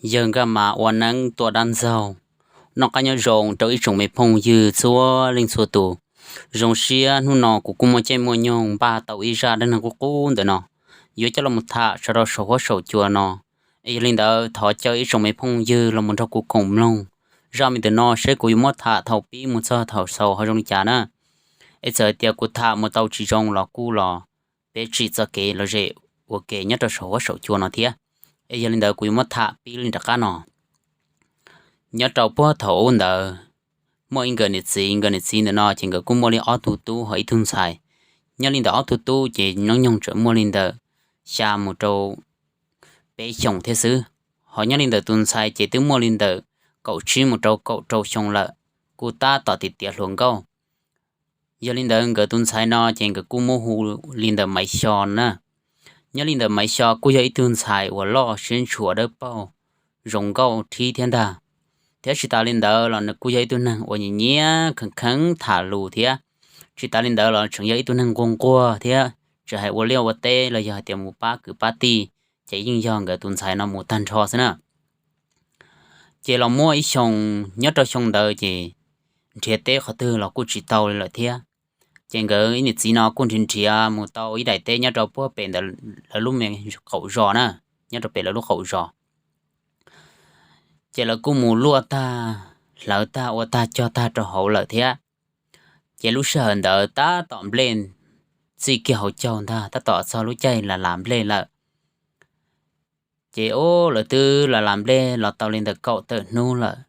Yawg Nkaj Mas ua neeb tuaj dab ntxaug. Noj qab nyob zoo rau ib tsoom me phooj ywg txhua leej txhua tus. Zoo siab hnub no kuv kuj muaj caij muaj nyoog npaj tau ib zaj dab neeg qub qub ntawm no, yuav coj los tham tso rau saum huab saum cua no. Es yog li ntawd thov caw ib tsoom me phooj ywg los mus nrog kuv koom mloog zaj me ntawm no seb kuv yuav muab tham thaum pib mus txog thaum xaus ho zoo li cas na. Es txawm tias kuv tham mus tau tsis zoo los kuj los peb tsim txoj kev lom zem ua ke nyob rau saum huab saum cua no thiab. Es yog li ntawd kuv yuav muab tham pib li nram qab no. Nyob rau puag thaum ub ntawd, muaj ib nkawd niam txiv, nkawd niam txiv ntawm no ces nkawd kuj muaj li ob tug tub ho ib tug ntxhais. Nyob li ntawd ob tug tub ces hnub nyoog tseem muaj li ntawm xya mus rau peb xyoos thiab xwb, ho nyob li ntawm tus ntxhais ces twb muaj li ntawm kaum tsib mus rau kaum rau xyoo lawm, kuj tab tom tiav tiav hluas nkauj. Yog li ntawd nkawd tus ntxhais no ces nkawd kuj muab hu li ntawm Maiv Xyo na. Nyob li ntawm Maiv Xyo kuj yog ib tug ntxhais uas loj siab ntshua dawb paug, zoo nkauj rhib thiab ntag. Thiab tsis tas li ntawd los nws kuj yog ib tug neeg uas nyiam nyiam kheev kheev tham lus thiab. Tsis tas li ntawd los tseem yog ib tug neeg nquag nquag thiab, tsis hais ua liaj ua teb los yog hais tias mus pab kwv pab tij, ces yeej yog nkawd tus ntxhais no mus tag nrho xwb na. Ces los muaj ib xyoo, nyob rau xyoo ntawd ces nrhiav teb qhov twg los kuj tsis tau li lawm thiab. Ces nkawd ib niam txiv no kuj nrhiav nrhiav mus tau ib daim teb nyob rau puag pem ntawm lawv lub me qaum zos na, nyob rau pem lawv lub qaum zos. Ces lawv kuj mus luaj tag, hlawv tag, ua tag cog tag rau hauv lawm thiab. Ces lub sij hawm ntawd tab tom nplej txij kiag hauv caug ntag, tab tom txog lub caij las las nplej lawm. Ces ub, lawv twb las las nplej los tau li ntawm kaum tawm hnub lawm.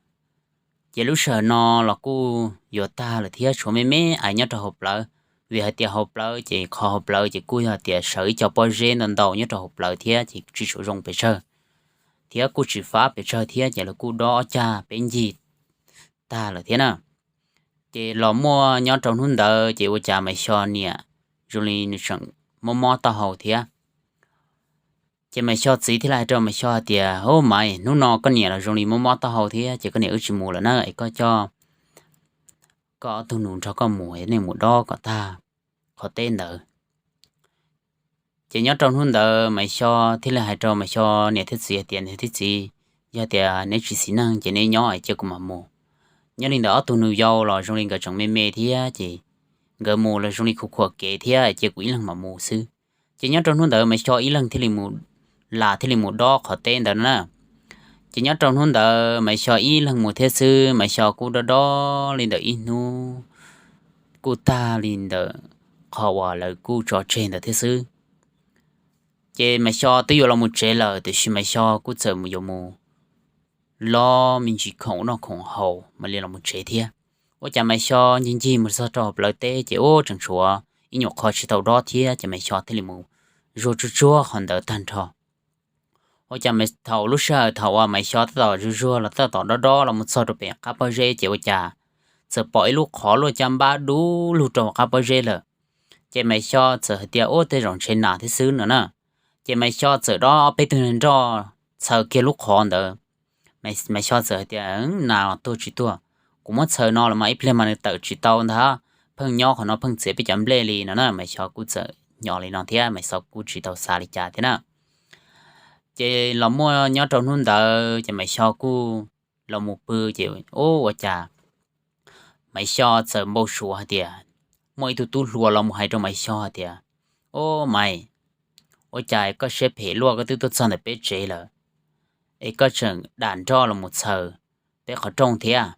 Ces lub sij hawm no los kuj yuav tag lawm thiab, tshuav me me ais nyob rau hauv plawv, vim hais tias hauv plawv ces qhov hauv plawv ces kuj yog tias sawv ib co pob zeb ntau ntau nyob rau hauv plawv thiab ces tsis tshua zoo pes tsawg, thiab kuj tsis fab pes tsawg thiab, ces lawv kuj dob ob cag peb ncig tag lawm thiab na. Ces los muaj nyob rau hnub ntawd ces ua cas Maiv Xyo niam zoo li nws tseem mob mob taub hau thiab. Ces Maiv Xyo txiv thiaj li hais rau Maiv Xyo hais tias, Ub Maiv, hnub no koj niam los zoo li mob mob taub hau thiab, ces koj niam wb tsis mus lawm na, es koj coj koj ob tug nus nrog koj mus, nej mus dob kom tag qhov teb ntawd. Ces nyob rau hnub ntawd Maiv Xyo thiaj li hais rau Maiv Xyo niam thiab txiv hais tias, Niam thiab txiv, yog tias neb tsis xis neej ces neb nyob es cia kuv mam mus. Nyob li ntawd ob tug nus yau los zoo li nkawd tseem me me thiab, ces nkawd mus los zoo li khuv khuam kev thiab, cia kuv ib leeg mam mus xwb. Ces nyob rau hnub ntawd Maiv Xyo ib leeg thiaj li mus, las thiaj li mus dob qhov teb ntawd na. Ces nyob rau hnub ntawd Maiv Xyo ib leeg mus thiab xwb, Maiv Xyo kuj dob dob li ntawm ib hnub, kuj tag li ntawm qhov uas lawv kuj tso tseg ntawd thiab xwb. Ces Maiv Xyo twb yuav los mus tsev lawm, tiam sis Maiv Xyo kuj txawm yuav mus lob me ntsis khoom noj khoom haus mam li los mus tsev thiab. Ua cas Maiv Xyo ncig ncig mus txog rau hauv plawv teb ces ub, tseem tshuav ib nyuam qho tsis tau dob thiab, ces Maiv Xyo thiaj li mus zuag tsuag tsuag qhov ntawd tag nrho. Ua cas thaum lub sij hawm thaum uas Maiv Xyo tab tom zuag zuag los tab tom dob dob los mus txog rau pem qab pob zeb ces ua cas txawm pom ib lub qhov luaj caj npab dub lug rau hauv qab pob zeb lawm. Ces Maiv Xyo txawm hais tias, Ub, tej zaum ntshe nas thiab xwb no na. Ces Maiv Xyo txawm dob ob peb tug nroj txhaws kiag lub qhov ntawd. Maiv Xyo txawm hais tias, Nas tuag tsis tuag, kuv muab txhaws no los mas ib pliag mas nws tawm tsis tau ntag, pheej nyob qhov no pheej txiav peb cov nplej li no na. Maiv Xyo kuj txawm hnov li no thiab, Maiv Xyo kuj tsis tau xav li cas thiab na. Ces los muaj nyob rau hnub ntawd ces Maiv Xyo kuj los mus pw ces ub, ua cas Maiv Xyo txawm npau suav hais tias, muaj ib tug tub hluas los mus hais rau Maiv Xyo hais tias, Ub Maiv, ua cas koj siab phem luaj, koj twb tuaj txog ntawm peb tsev lawm es koj tseem dam nroj los mus txhaws peb qhov rooj thiab?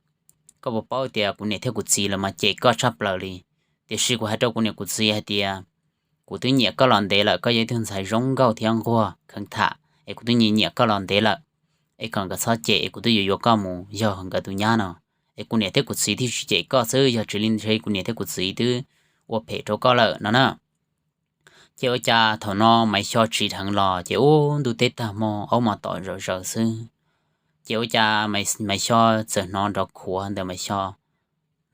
Koj puas paub tias kuv niam thiab kuv txiv lawv mas cem koj tshaj plaws li. Tiam sis kuv hais rau kuv niam kuv txiv hais tias kuv twb nyiam koj los ntev lawm, koj yog ib tug ntxhais zoo nkauj thiab nquag kheev tham, es kuv twb nyiam nyiam koj los ntev lawm, es kom nkawd txhob cem, es kuv twb yuav yuav koj mus yog nkawd tus nyab no. Es kuv niam thiab kuv txiv thiaj tsis cem koj xwb, yog tsis li ntawd kuv niam thiab kuv txiv twb ua phem rau koj lawm no na. Ces ua cas thaum no Maiv Xyo tsiv dheev los ces ub, ntuj teb tag hmo, aub mos tom zom zaws xwb. Ces ua cas Maiv Xyo txawm hnov nrov khuav ntawm Maiv Xyo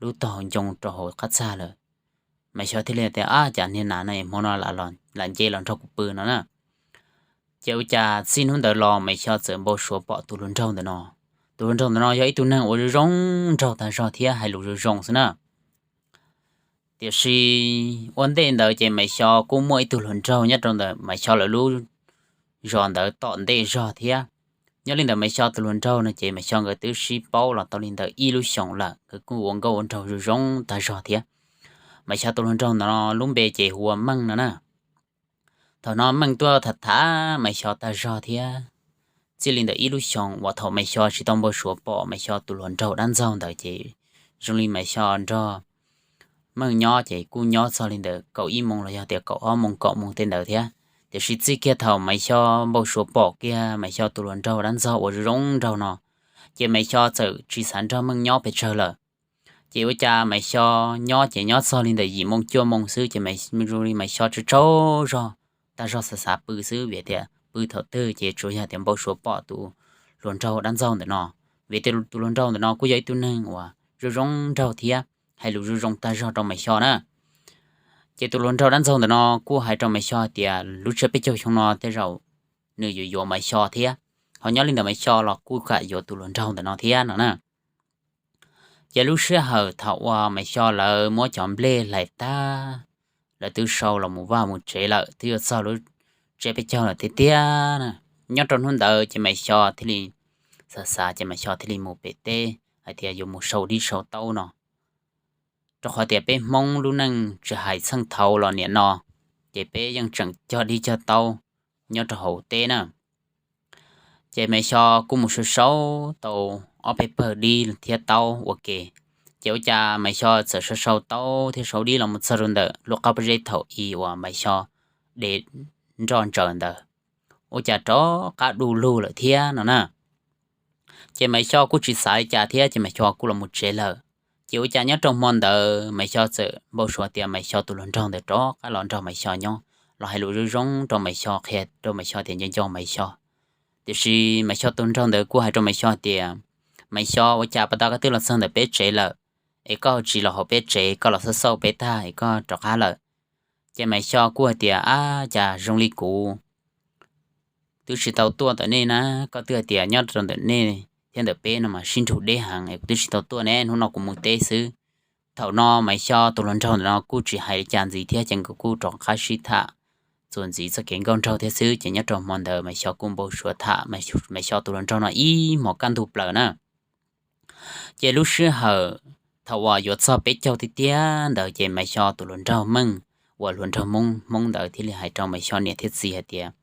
lub taub hau ncoo rau hauv qab txag lawm. Maiv Xyo thiaj li tias, Ab, cas niag nas no hmo no lam nce los nrog kuv pw no na. Ces ua cas txij hnub ntawd los Maiv Xyo txawm npau suav pom tus hluas nraug ntawm no. Tus hluas nraug ntawm no yog ib tug neeg uas zoo zoo nraug tag zog thiab hais lus zoo zoo xwb na. Tiam sis ua ntej ntawd ces Maiv Xyo kuj muaj ib tug hluas nraug nyob rau ntawm Maiv Xyo lawv lub zos ntawd tom ntej zog thiab. Nyob li ntawm Maiv Xyo tus hluas nraug no ces Maiv Xyo nkawd twb sib paub los tau li ntawm ib lub xyoos lawm, nkawd kuj ua nkauj ua nraug zoo zoo tag zog thiab. Maiv Xyo tus hluas nraug ntawm no lub npe ces hu ua Meej no na. Thaum no Meej tuaj tham tham Maiv Xyo tag zog thiab. Txij li ntawm ib lub xyoos uas thaum Maiv Xyo tsis tau npau suav pom Maiv Xyo tus hluas nraug dab ntxaug ntawd ces zoo li Maiv Xyo nrog Meej nyob ces kuj nyob txog li ntawm kaum ib moos los yog tias kaum ob moos kaum moos tej ntawd thiab. Tiam sis txij kiag thaum Maiv Xyo npau suav pom kiag Maiv Xyo tus hluas nraug dab ntxaug uas zoo zoo nraug no, ces Maiv Xyo txawm tsis xav nrog Meej nyob pes tsawg lawm. Ces ua cas Maiv Xyo nyob ces nyob txog li ntawm yim moos cuaj moos xwb ces zoo li Maiv Xyo tsaug tsaug zog, tag zog xav xav pw xwb vim tias pw thaum twg ces tsuas yog tias npau suav pom tus hluas nraug dab ntxaug ntawm no. Vim tias tus hluas nraug ntawm no kuj yog ib tug neeg uas zoo zoo nraug thiab hais lus zoo zoo tag zog rau Maiv Xyo na. Ces tus hluas nraug dab ntxaug ntawm no kuj hais rau Maiv Xyo hais tias lub tsiab peb caug xyoo no tej zaum nws yuav yuav Maiv Xyo thiab, ho nyob li ntawm Maiv Xyo los kuj kam yuav tus hluas nraug ntawm no thiab no na. Ces lub sij hawm thaum uas Maiv Xyo lawv muab cov nplej hlais tag, lawv twb sau los mus vaj mus tsev lawm, twb yuav txog lub tsiab peb caug lawm tiag tiag na. Nyob rau hnub ntawd ces Maiv Xyo thiaj li xav xav ces Maiv Xyo thiaj li mus pem teb hais tias yuav mus sau dib sau taub no, rau qhov tias peb Hmoob lub neej tsis hais txheej thaud los niam no, ces peb yeej tseem cog dib cog taub nyob rau hauv teb na. Ces Maiv Xyo kuj mus sau sau tau ob peb pawg dib thiab taub ua ke. Ces ua cas Maiv Xyo txawm sau sau taub thiab sau dib los mus txog rau ntawm lub qab pob zeb thaum i uas Maiv Xyo de nroj ntsaws ntawd, ua cas rov qab du lug lawm thiab no na. Ces Maiv Xyo kuj tsis xav li cas thiab ces Maiv Xyo kuj los mus tsev lawm. Ces ua cas nyob rau hmo ntawd Maiv Xyo txawm npau suav tias Maiv Xyo tus hluas nraug ntawd rov qab los nrog Maiv Xyo nyob, los hais lus zoo zoo rau Maiv Xyo, qhia rau Maiv Xyo tias nco nco Maiv Xyo. Tiam sis Maiv Xyo tus hluas nraug ntawd kuj hais rau Maiv Xyo tias, Maiv Xyo, ua cas pas tau koj twb los txog ntawm peb tsev lawm, es koj tsis los hauv peb tsev, koj los xauj xauj peb tag es koj rov qab lawm? Ces Maiv Xyo kuj hais tias, ab, cas zoo li kuv twb tsis tau tuaj ntawm nej na, koj twb hais tias nyob rau ntawm nej thiab ntawm peb no mas sib nrug deb heev es kuv twb tsis tau tuaj ne, hnub no kuv mus teb xwb. Thaum no Maiv Xyo tus hluas nraug ntawm no kuj tsis hais li cas ntxiv thiab ces nkawd kuj rov qab sib tham txuas ntxiv txoj kev nkauj nraug thiab xwb. Ces nyob rau hmo ntawd Maiv Xyo kuj npau suav tham Maiv Xyo tus hluas nraug no ib hmos kaj ntug plaws na. Ces lub sij hawm thaum uas yuav txog peb caug tiag tiag ntawd ces Maiv Xyo tus hluas nraug Meej uas hluas nraug Hmoob Hmoob ntawd thiaj li hais rau Maiv Xyo niam thiab txiv hais tias,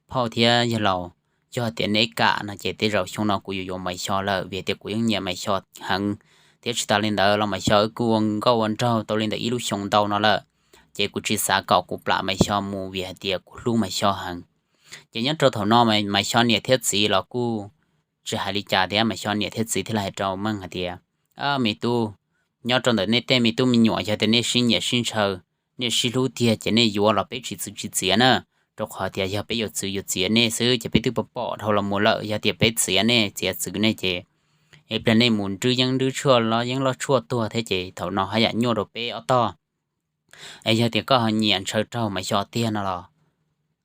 phauj thiab yawg laus, yog tias neb kam no ces tej zaum xyoo no kuv yuav yuav Maiv Xyo lawm vim tias kuv yeej nyiam Maiv Xyo heev, thiab tsis tas li ntawd los Maiv Xyo wb kuj ua nkauj ua nraug tau li ntawm ib lub xyoo ntau no lawm, ces kuv tsis xav kom kuv plam Maiv Xyo mus vim hais tias kuv hlub Maiv Xyo heev. Ces nyob rau thaum no Maiv Xyo niam thiab txiv los kuj tsis hais li cas thiab Maiv Xyo niam thiab txiv thiaj li hais rau Meej hais tias, me tub, nyob rau ntawm nej tej me tub me nyuam yog tias nej sib nyiam sib ntshaw, nej sib hlub tiag ces nej yuav los peb tsis txwv tsis txiav na, rau qhov tias yog peb yuav txwv yuav txiav nej xwb ces peb twb pom pom dhau los mus lawm. Yog tias peb txiav nej txiav txwv nej ces ib pliag nej mus nrwb yeeb nrwb tshuaj los yeeb loj tshuaj tuag thiab ces thaum no haj yam nyuaj rau peb ob tog. Es yog tias koj ho nyiam ntshaw raug Maiv Xyo tiag no los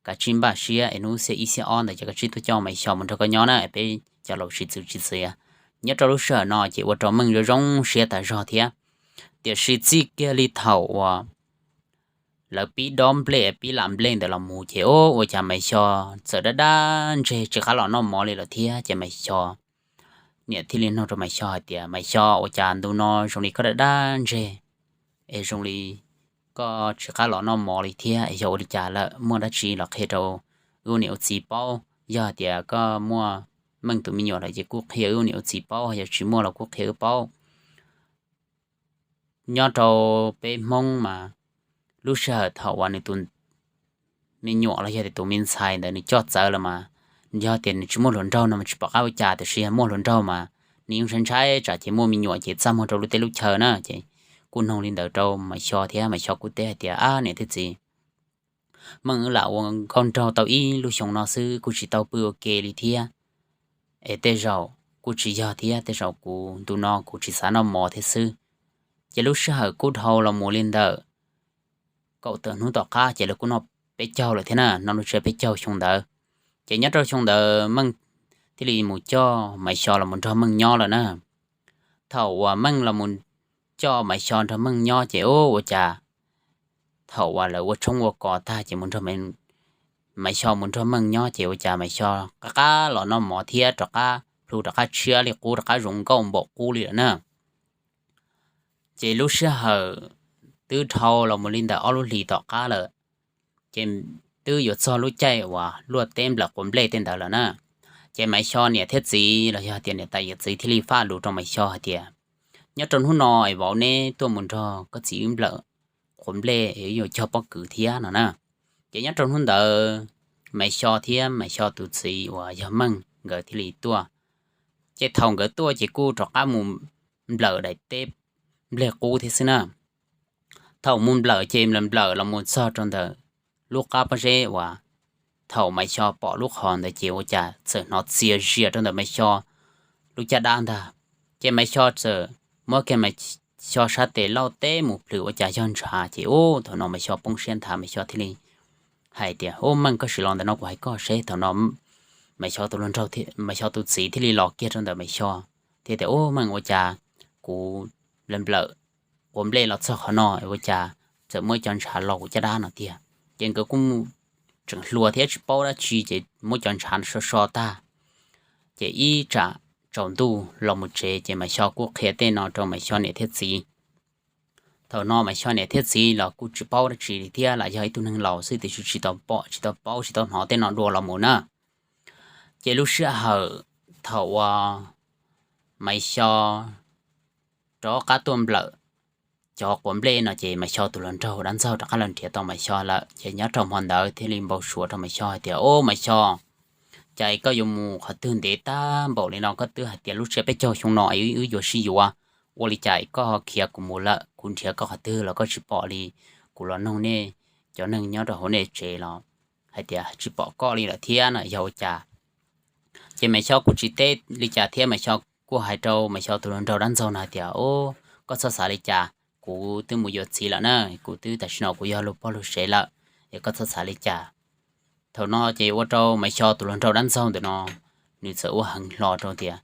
kav tsij npaj siab es hnub xiab ib xiab ob ntawd ces koj tsij tuaj coj Maiv Xyo mus nrog koj nyob na, peb cov laus tsis txwv tsis txiav. Nyob rau lub sij hawm no ces ua rau Meej zoo zoo siab tas zog thiab. Tiam sis txij kiag li thaum uas lawv pib dob nplej pib lam nplej ntawd los mus ces ua cas Maiv Xyo txawm dab dab ntseg tsis qab los noj mov li lawm thiab. Ces Maiv Xyo niam thiaj li nug rau Maiv Xyo hais tias, Maiv Xyo, ua cas ntu no zoo li koj dab dab ntseg es zoo li koj tsis qab los noj mov li thiab, es yog ua li cas lawm? Muaj dab tsi los qhia rau wb ua niam ua txiv paub. Yog tias koj muaj Meej tus me nyuam lawm ces kuj qhia wb ua niam ua txiv paub, yog tsis muaj los kuj qhia wb paub. Nyob rau peb Hmoob mas lub sij hawm thaum uas nws tus me nyuam los yog tias tus me ntxhais ntawd nws coj txawv lawm mas, yog tias nws tsis muaj hluas nraug no mas tsis pom qab ua cas, tiam sis yog muaj hluas nraug mas nws yeej ntshai ntshai tsam ces muaj me nyuam ces txaj muag rau lub teb lub chaw na. Ces kuj noog li ntawd rau Maiv Xyo thiab Maiv Xyo kuj teb hais tias, ab niam thiab txiv, Meej wb lam ua nkauj nraug tau ib lub xyoo no xwb kuj tsis tau pw ua ke li thiab. Es tej zaum kuj tsis yog thiab, tej zaum kuv ntu no kuv tsis xav noj mov thiab xwb. Ces lub sij hawm kuj dhau los mus li ntawm kaum tawm hnub tom qab ces lawv kuj noj peb caug lawm thiab na, noj lub tsiab peb caug xyoo ntawd. Ces nyob rau xyoo ntawd Meej thiaj li mus coj Maiv Xyo los mus nrog Meej nyob lawm na. Thaum uas Meej los mus coj Maiv Xyo nrog Meej nyob ces ua cas thaum uas lawv ua tshoob ua kos tag ces mus nrog Maiv Maiv Xyo mus nrog Meej nyob ces ua cas Maiv Xyo qab qab los noj mov thiab rov qab plhu rov qab tshiab li qub rov qab zoo nkauj npaum qub li lawm na. Ces lub sij hawm twb dhau los mus li ntawm ob lub hlis tom qab lawm, ces twb yuav txog lub caij uas luaj teb nplawm quav nplej tej ntawd lawm na. Ces Maiv Xyo niam thiab txiv los yog tias niam tais yawm txiv thiaj li faj lus rau Maiv Xyo hais tias, nyob rau hnub no es vauv neb tuaj mus nrog koj txiv wb nplawm quav nplej es wb yuav cog pob kws thiab no na. Ces nyob rau hnub ntawd Maiv Xyo thiab Maiv Xyo tus txiv uas yog Meej nkawd thiaj li tuaj. Ces thaum nkawd tuaj ces kuj rov qab mus nplawm daim teb nplej qub thiab xwb na. Thaum mus nplawm ces nplawm nplawm los mus txog rau ntawm lub qab pob zeb uas thaum Maiv Xyo pom lub qhov ntawd ces ua cas txawm hnov txias zias rau ntawm Maiv Xyo lub caj dab ntag. Ces Maiv Xyo txawm muab kiag Maiv Xyo sab tes lauj teb mus plhws ua cas yog ntshav ces ub thaum no Maiv Xyo poob siab nthav Maiv Xyo thiaj li hais tias, ub Meej, koj sim los ntawm no kuv hais koj seb. Thaum no Maiv Xyo tus hluas nraug, Maiv Xyo tus txiv thiaj li los kiag rau ntawm Maiv Xyo thiab tias, ub Meej, ua cas kuv nplawm nplawm quav nplej los txog qhov no ua cas txawm muaj cov ntshav los kuv caj dab no tiag. Ces nkawd kuj tseem hluas thiab tsis paub dab tsi ces muab cov ntshav so so tag, ces ib tsam tsaus ntuj los mus tsev ces Maiv Xyo kuj qhia tej no rau Maiv Xyo niam thiab txiv. Thaum no Maiv Xyo niam thiab txiv los kuj tsis paub dab tsi li thiab, lam yog ib tug neeg laus xwb tiam sis tsis tau pom tsis tau paub tsis tau hnov tej no dua los mus na. Ces lub sij hawm thaum uas Maiv Xyo rov qab tuaj nplawm cov quav nplej no ces Maiv Xyo tus hluas nraug dab ntxaug rov qab los nrhiav tau Maiv Xyo lawm. Ces nyob rau hmo ntawd thiaj li npau suav rau Maiv Xyo hais tias, ub Maiv Xyo, cas koj yuav mus qhov twg ntev tag npaum li no, koj twb hais tias lub tsiab peb caug xyoo no es wb yuav sib yuav, ua li cas koj ho khiav kuv mus lawm, kuv nrhiav koj qhov twg los koj tsis pom li. Kuv los noog nej cov neeg nyob rau hauv nej tsev los hais tias tsis pom koj li lawm thiab no yog ua cas? Ces Maiv Xyo kuj tsis teb li cas thiab Maiv Xyo kuj hais rau Maiv Xyo tus hluas nraug dab ntxaug no hais tias, ub, koj txhob xav li cas, kuv twb mus yuav txiv lawm na, kuv twb tam sim no kuv yog luag pog luag sev lawm, es koj txhob xav li cas. Thaum no ces ua rau Maiv Xyo tus hluas nraug dab ntxaug ntawm no nws txawm ua heev hlo rau tias,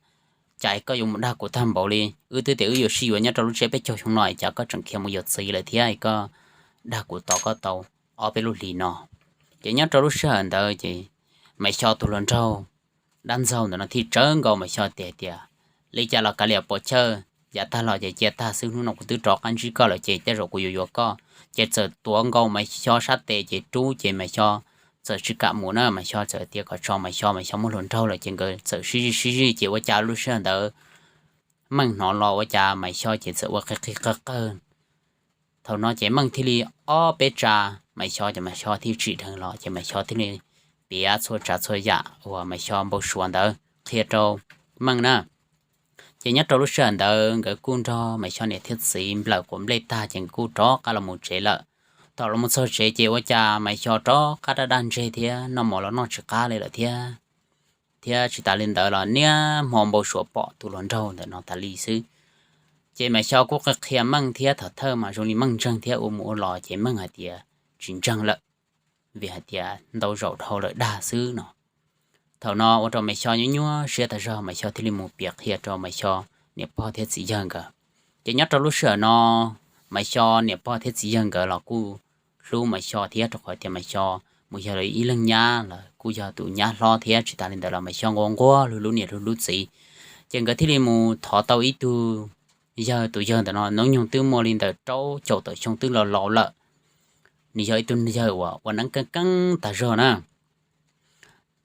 cas koj yuav mus dag kuv tag npaum li, wb twb tias wb yuav sib yuav nyob rau lub tsiab peb caug xyoo no es cas koj tseem khiav mus yuav txiv lawm thiab koj dag kuv tos koj tau ob peb lub hlis no. Ces nyob rau lub sij hawm ntawd ces Maiv Xyo tus hluas nraug dab ntxaug ntawm no thiaj tsawv nkaus Maiv Xyo tes tias, li cas los kav liam puas chawj, yav tag los ces cia tag xwb, hnub no kuv twb rov qab ntsib koj lawm ces tej zaum kuv yuav yuav koj. Ces txawm tuav nkaus Maiv Xyo sab tes ces rub ces Maiv Xyo txawm tsis kam mus na, Maiv Xyo txawm tias kom tso Maiv Xyo, Maiv Xyo muaj hluas nraug lawm ces nkawd txawm sib zij sib zij ces ua cas lub sij hawm ntawd Meej hnov los ua cas Maiv Xyo ces txawm ua qig qig qawg qawg. Thaum no ces Meej thiaj li ob peb tsa Maiv Xyo ces Maiv Xyo thiaj tsim dheev los ces Maiv Xyo thiaj li piav txhua tsav txhua yam uas Maiv Xyo npau suav ntawd qhia rau Meej na. Ces nyob rau lub sij hawm ntawd nkawd kuj nrog Maiv Xyo niam thiab txiv nplawm quav nplej tag ces nkawd kuj rov qab los mus tsev lawm. Thaum los mus txog tsev ces ua cas Maiv Xyo rov qab daj daj ntseg thiab noj mov los noj tsis qab li lawm thiab. Thiab tsis tas li ntawd los niaj hmo npau suav pom tus hluas nraug ntawm no tas li xwb. Ces Maiv Xyo kuj qhia Meej thiab thaum thawj mas zoo li Meej ntseeg thiab ua mus ua los ces Meej hais tias tsis ntseeg lawm, vim hais tias ntau zaus dhau lawm dag xwb no. Thaum no ua rau Maiv Xyo nyuaj nyuaj siab tag zog, Maiv Xyo thiaj li mus piav qhia rau Maiv Xyo niam pog thiab txiv yawg nkawd. Ces nyob rau lub sij hawm no Maiv Xyo niam pog thiab txiv yawg nkawd los kuj hlub Maiv Xyo thiab, rau qhov tias Maiv Xyo mus yog ib leeg nyab los kuj yog tus nyab hlob thiab. Tsis tas li ntawd los Maiv Xyo nquag nquag hlub lub niam hlub lub txiv. Ces nkawd thiaj li mus thov tau ib tug yawg, tus yawg ntawm no hnub nyoog twb muaj li ntawm rau caum tawm xyoo twb laus laus lawm. Nws yog ib tug yawg uas ua neeb keeb keeb tag zog na.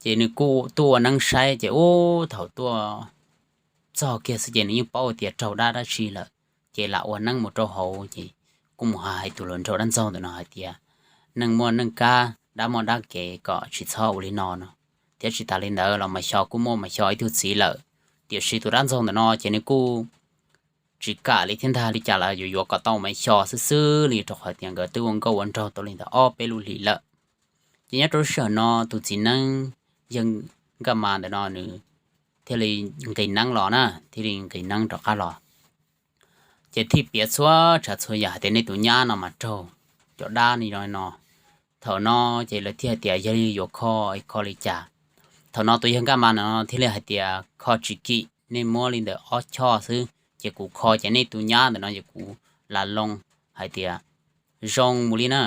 Ces nws kuj tuaj ua neeb saib ces ub thaum tuaj txog kiag xwb ces nws yeej paub tias raug dab dab tsi lawm, ces lam ua neeb mus rau hauv ces kuj mus hais tus hluas nraug dab ntxaug ntawm no hais tias neeg muaj neeg kab, dab muaj dab kev, kom tsis txhob ua li no no. Thiab tsis tas li ntawd los Maiv Xyo kuj muaj Maiv Xyo ib tug txiv lawm, tiam sis tus dab ntxaug ntawm no ces nws kuj tsis kam li thiab ntag, li cas los yuav yuav kom tau Maiv Xyo xwb xwb li, rau qhov tias nkawd twb ua nkauj ua nraug tau li ntawm ob peb lub hlis lawm. Ces nyob rau lub sij hawm no tus txiv neeb yawg Nkaj Mas ntawm no nws thiaj li nqis neeb los na, thiaj li nqis neeb rov qab los. Ces thiaj piav txhua tsav txhua yam hais tias nej tus nyab no mas raug cov dab li no no. Thaum no ces lawv thiaj hais tias yog li yuav kho es kho li cas. Thaum no tus yawg Nkaj Mas no thiaj li hais tias kho tsis kim, nej muab li ntawm ob choj xwb ces kuv kho ces nej tus nyab ntawm no ces kuv lam loo hais tias zoo mus li na.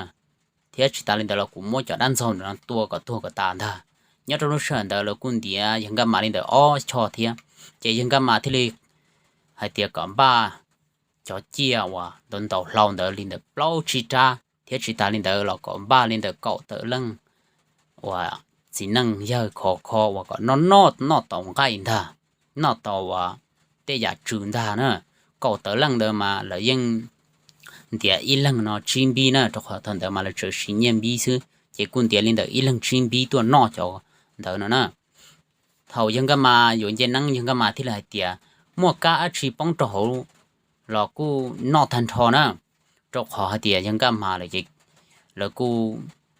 thiab tsis tas li ntawd los kuv muab cov dab ntxaug ntawd no tua kom tuag kom tas ntag. Nyob rau lub sij hawm ntawd lawv kuj ntiav yawg Nkaj Mas li ntawm ob choj thiab, ces yawg Nkaj Mas thiaj li hais tias kom npaj cov ciaj uas ntaus ntaus hlau ntawd li ntawm plaub tsib rab, thiab tsis tas li ntawd los kom npaj li ntawm kaum tawm leej uas txiv neej yawg khov kho uas kom noj noj noj tau nqaij ntag, noj tau uas tej yam tswv ntag na. Kaum tawm leej ntawd mas lawv yeej ntiav ib leeg no tsib npib na, rau qhov thaum ntawd mas lawv tseem siv nyiaj npib xwb, ces kuj ntiav li ntawm ib leeg tsib npib tuaj noj cov ntawd no na. Thaum yawg Nkaj Mas yuav nce neeb, yawg Nkaj Mas thiaj li hais tias muaj kab dab tsi poob rau hauv los kuj noj tag nrho na, rau qhov hais tias yawg Nkaj Mas lawv ces lawv kuj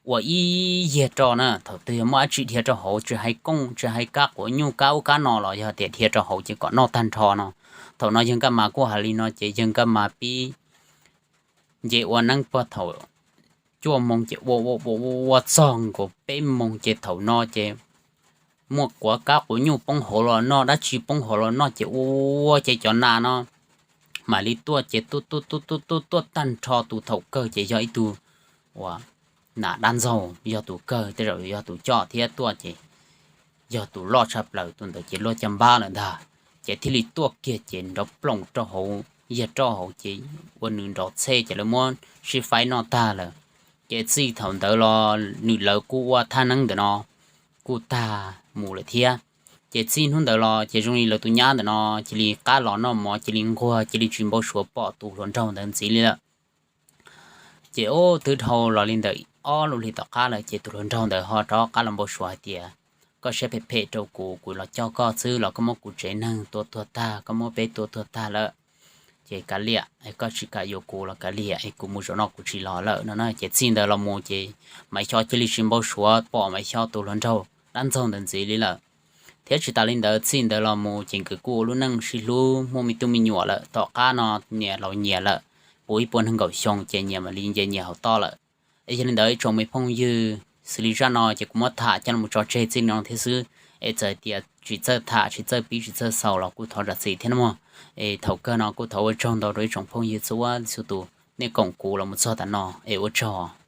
ua ib yiag roj na, thaum twg yog muaj dab tsi dhia rau hauv, tsis hais kooj tsis hais kab quav nyuj kab ub kab no los yog tias dhia rau hauv ces kom noj tag nrho no. Thaum no yawg Nkaj Mas kuj hais li no ces yawg Nkaj Mas pib nce ua neeb puag thaum cuaj moos ces ua ua ua ua txog nkaus peb moos ces thaum no ces muaj quav kab quav nyuj poob hauv los noj, dab tsi poob hauv los noj ces ua ua ces cov nas no mam li tuaj ces tuaj tuaj tuaj tuaj tuaj tuaj tag nrho. Tus thaum kawg ces yog ib tug uas nas dab ntxaug yog tus kawg, tej zaum yog tus coj thiab tuaj ces yog tus loj tshaj plaws, tus ntawd ces luag caj npab lawm ntag. Ces thiaj li tuaj kiag ces nrov ploom rau hauv yiag roj hauv ces ua nws nrov txhej ces lawv muab sib faib noj tag lawm. Ces txij thaum ntawd los nws lawv kuj ua thaj neeb ntawm no kuj tag mus lawm thiab. Ces txij hnub ntawd los ces zoo li lawv tus nyab ntawm no cia li qab los noj mov, cia li nquag, cia li tsis npau suav pom tus hluas nraug ntawd ntxiv li lawm. Ces ub twb dhau los li ntawm ob lub hlis tom qab lawm ces tus hluas nraug ntawd ho rov qab los npau suav hais tias koj siab phem phem rau kuv, kuv los coj koj xwb los koj muab kuv tsev neeg tua tuag tag, koj muab peb tua tuag tag lawm. Ces kav liam, koj tsis kam yuav kuv los kav liam, kuv mus zaum no kuv tsis los lawm no na. Ces txij ntawd los mus ces Maiv Xyo cia li tsis npau suav pom Maiv Xyo tus hluas nraug dab ntxaug ntawd ntxiv li lawm. Thiab tsis tas li ntawd, txij ntawd los mus ces nkawd kuj ua lub neej sib hlub muaj me tub me nyuam lawm. Tom qab no niam laus nyias lawm, puv ib puas nees nkaum xyoo ces nyias mam li nce nyias hauv toj lawm. Es yog li ntawd ib tsoom me phooj ywg, xws li zaj no ces kuv muab tham coj los tso tseg txij no thiab xwb. Es txawm tias tsis txawj tham, tsis txawj pib, tsis txawj xaus los kuj thov zam txim thiab nawb mog. Es thaum kawg no kuj thov ua tsaug ntau rau ib tsoom phooj ywg txhua txhua tus nej koom kuv los mus txog tas no, es ua tsaug.